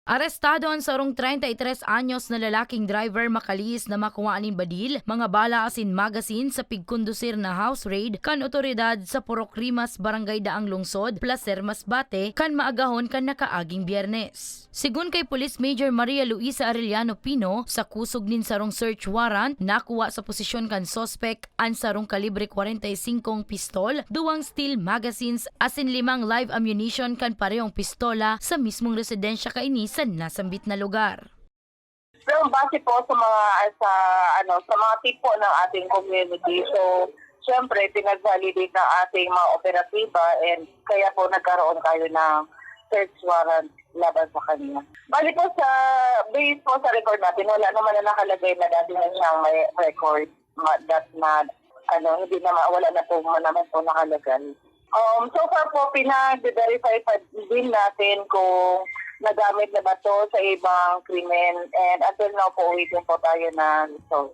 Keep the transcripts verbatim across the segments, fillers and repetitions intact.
Arestado an sarong treinta y tres anyos na lalaking driver makalihis na makuha nin badil, mga bala asin magasin sa pigkondusir na house raid kan otoridad sa Purok Rimas, Barangay Daang Lungsod, Placer, Masbate, kan maagahon kan nakaaging Biyernes. Segun kay Police Major Maria Luisa Arellano Pino, sa kusog nin sarong search warrant, nakuha sa posisyon kan suspek an sarong kalibre kwarenta y singkong pistol, duwang steel magazines, asin limang live ammunition kan parehong pistola sa mismong residensya kaini sa nasambit na lugar. Pero base po sa mga sa ano sa mga tip po ng ating community. So, syempre, pinag-validate ng ating mga operatiba and kaya po nagkaroon tayo ng search warrant laban sa kanya. Bali po sa base po sa record natin, wala naman na nakalagay na dati na siyang may record ma- that na ano, hindi naman, wala na po naman po nakalagay. Um, so far po, pinag-verify pa din natin kung nagamit na ba to sa ibang krimen. And until now po, waiting po tayo na result.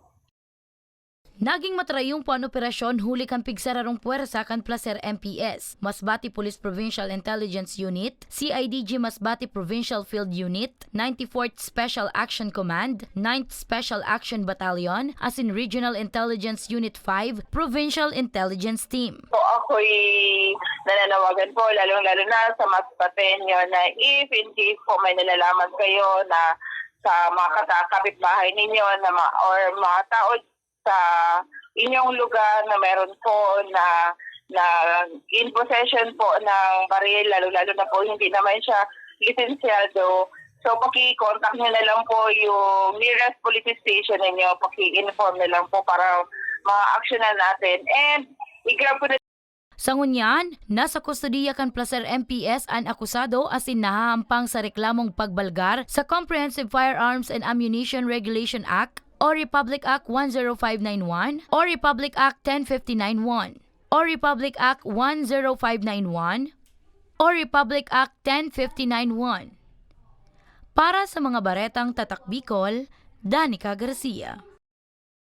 Naging matrayong po an operasyon huli kan pigsararong puwersa kan Placer M P S, Masbate Police Provincial Intelligence Unit, C I D G Masbate Provincial Field Unit, ninety-fourth Special Action Command, ninth Special Action Battalion, asin Regional Intelligence Unit five, Provincial Intelligence Team. So ako'y nananawagan po, lalong-lalo na sa Masbateño na if in case po may nalalaman kayo na sa mga kata- kapitbahay ninyo na ma- or mga tao sa inyong lugar na meron po na na in possession po ng baril, lalo-lalo na po hindi naman siya lisensyado. So, paki-contact nyo na lang po yung nearest police station ninyo. Paki-inform na lang po para ma-actionan natin. And i-grab ko na Sa ngunyan, nasa kustodiya kan Placer M P S an akusado asin nahahampang sa reklamong pagbalgar sa Comprehensive Firearms and Ammunition Regulation Act o Republic Act one zero five nine one o Republic Act ten fifty-nine one o Republic Act one zero five nine one o Republic Act ten fifty-nine one. Para sa mga baretang Tatak Bicol, Danica Garcia.